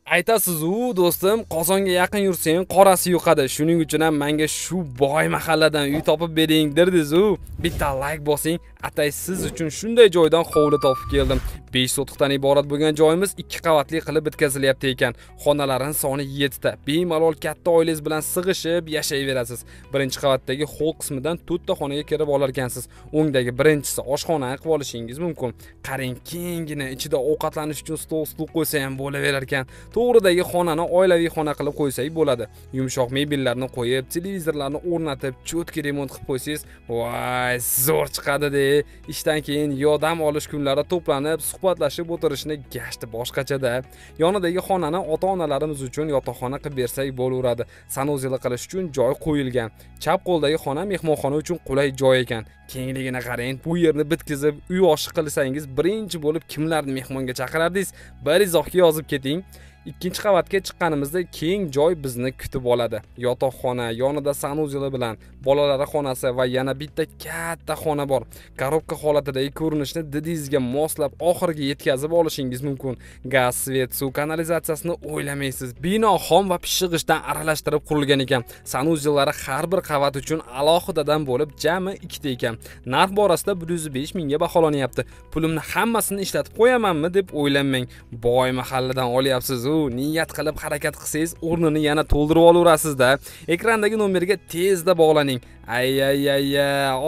Aytasiz-u, do'stim, qozonga yaqin yursang qorasi yuqadi. Shuning uchun ham menga shu boy mahalladan uy topib bering dedingiz-u. Bitta like bosing, atay siz uchun shunday joydan hovli topib keldim. 5 sotixdan iborat bo'lgan joyimiz 2 qavatli qilib bitkazilyapti ekan. Xonalarining soni 7 ta. Bemalol katta oilangiz bilan sig'ishib yashayverasiz. Birinchi qavatdagi hol qismidan 4 ta xonaga kirib olar ekansiz. O'ngdagi birinchisi oshxona qilib olishingiz mumkin. Qarang, kengina ichida ovqatlanish uchun stol stul qo'ysa ham bo'laverar ekan. To'g'ridagi xonani oilaviy xona qilib qo'ysak bo'ladi. Yumshoq mebellarni qo'yib, televizorlarni o'rnatib, cho'tki remont qilib qo'ysangiz, voy, zo'r chiqadi-de. Ishdan keyin yo dam olish kunlari to'planib, suhbatlashib o'tirishni gashti boshqachada. Yonidagi xonani ota-onalarimiz uchun yotoqxona qilib bersak bo'laveradi. Sanuzeli qilish uchun joy qo'yilgan. Chap qo'ldagi xona mehmonxona uchun qulay joy ekan. Kengligini qarang, bu yerni bitkizib, uy oshi qilsangiz, birinchi bo'lib kimlarni mehmonga chaqirardingiz? Bir izohga yozib keting. Ikkinchi qavatga chiqqanimizda keng joy bizni kutib oladi. Yotoqxona, yonida sanuzeli bilan bolalar xonasi va yana bitta katta xona bor. Korobka holatidagi ko'rinishni didingizga moslab oxiriga yetkazib olishingiz mumkin. Gaz, svet, suv kanalizatsiyasini o'ylamaysiz. Bino xom va pishiq g'ishtdan aralashtirib qurilgan ekan. Sanuzellari har bir qavat uchun alohidadan bo'lib, jami 2 ta ekan. Narx borasida 105 mingga baholanyapti. Pulimni hammasini ishlatib qo'yamanmi deb o'ylanmang. Boy mahalladan olyapsiz-u. Niyat qilib harakat qilsangiz, o'rnini yana to'ldirib olaverasiz-da. Ekrandagi nomerga tezda bog'laning. Ay-ay-ay,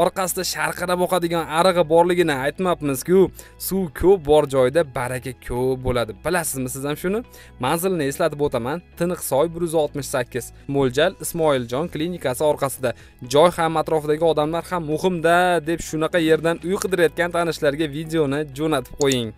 orqasida sharqirab oqadigan arig'i borligini aytmabmiz-ku. Suv ko'p bor joyda baraka ko'p bo'ladi. Bilasizmi siz ham shuni? Manzilni eslatib o'taman. Tiniqsoy 168. Mo'ljal Ismoiljon klinikasi orqasida. Joy ham atrofidagi odamlar ham muhimda deb shunaqa yerdan uy qidirayotgan tanishlarga videoni jo'natib qo'ying.